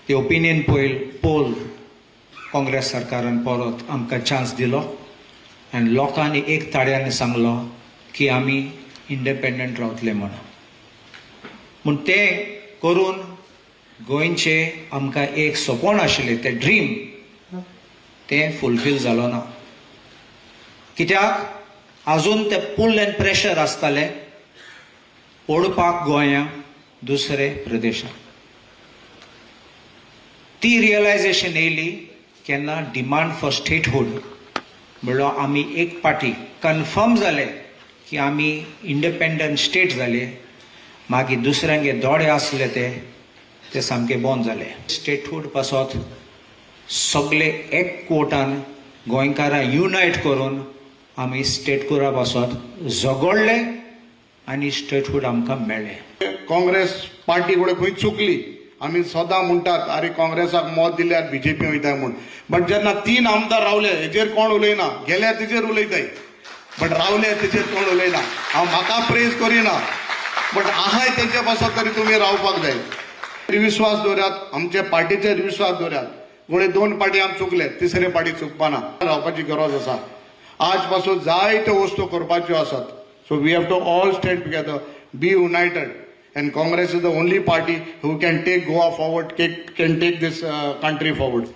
ते opinion poll Congress सरकारान परत आमकां चान्स दिलो आनी लोकांनी एक ताळ्यान सांगलो की आमी इंडिपेंडंट रावतले म्हणून. म्हूण तें करून गोंयचें आमकां एक सपन आशिल्लें, तें ड्रीम, तें फुलफील जालो ना. कित्याक आजून ते पूल एंड प्रेशर आसतालें ओडपाक गोंया दुसरे प्रदेशाक. ती रियलायझेशन येयली केन्ना? डिमांड फॉर स्टेटहूड म्हणल्यार आमी एक पाटी कन्फर्म जाले की आमी इंडिपेंडंट स्टेट जाले. मागीर दुसऱ्यांगे दोळे आसले ते ते सामके बंद जाले. स्टेटहूड पासत सगळे एक कोटान गोंयकारां युनायट करून आमी स्टेटहुडा पासत झगडले आनी स्टेटहूड आमकां मेळ्ळें. काँग्रेस पार्टी कडेन खंय चुकली. आमी सदां म्हणटात, आरे, काँग्रेसाक मत दिल्यार बीजेपी वयताय म्हूण. बट जेन्ना तीन आमदार रावले, हेजेर कोण उलयना. गेल्या तेजेर उलयताय, बट रावले तेजेर कोण उलयना. हांव म्हाका प्रेज करिना, बट आहाय तेंचे पासत तरी तुमी रावपाक जाय. विश्वास दवरात, आमचे पार्टीचेर विश्वास दवरात. गोळे दोन पार्टी आम चुकले, तिसरे पार्टी चुकपाना. रावपाची गरज आसा. आज पासून जायत्यो वस्तू करपाच्यो आसात. So we have to all stand together, be united, and Congress is the only party who can take Goa forward, can take this country forward.